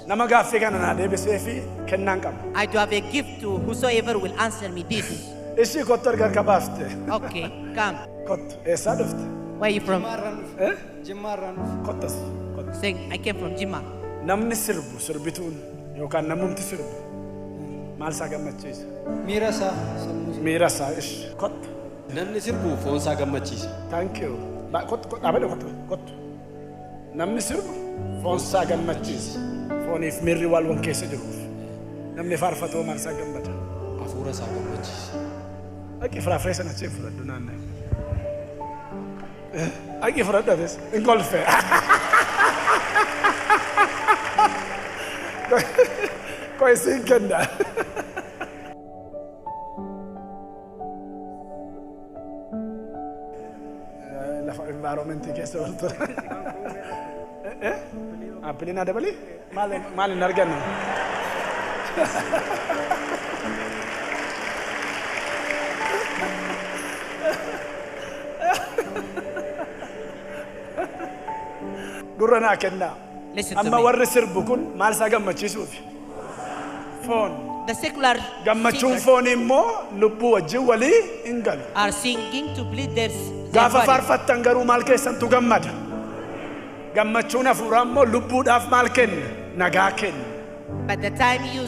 Nama gaaffii kana naa deebisee fi kennaan qaba. I do have a gift to whosoever will answer me this. Ishii kottu erga harka baafte. Okay, come. Kottu eessaa dhufte? Where are you from? Jimmaarraan dhufe. Eh? Jimmaarraan dhufe. Kottas. Kottu. Saying, I came from Jimma. Namni sirbu sirbituun yookaan namumti sirbu maal isaa gammachiisa? Miira isaa sammuu isaa. Miira isaa ishi. Kottu. Namni sirbu foon isaa gammachiisa. Thank you. Kottu kottu dhaabadhu kottu kottu. Namni sirbu foon isaa gammachiisa. Fooniif miirri wal wan keessa jiruuf. Namni faarfatoo maal isaa gammada? Hafuura isaa gammachiisa. Dhaqii firaafiree sana achii fudhadhu naannoo. Dhaqii fudhadhu atis. Hin kolfe. Koi siin kenna. Lafa environmentii keessa ol ture. Appiliin haa dabalii? Maal maal hin arganne? Gurra naa kennaa. Listen to Amma me. warri sirbu kun maal isaa gammachiisuufi? Foon. The secular Gammachuun singers foonii immoo lubbuu wajjin walii hin galu. are singing to please their Gaafa body. faarfattan garuu maal keessantu gammada? Gammachuun hafuuraa immoo lubbuudhaaf maal kenna? Nagaa kenna. But the time you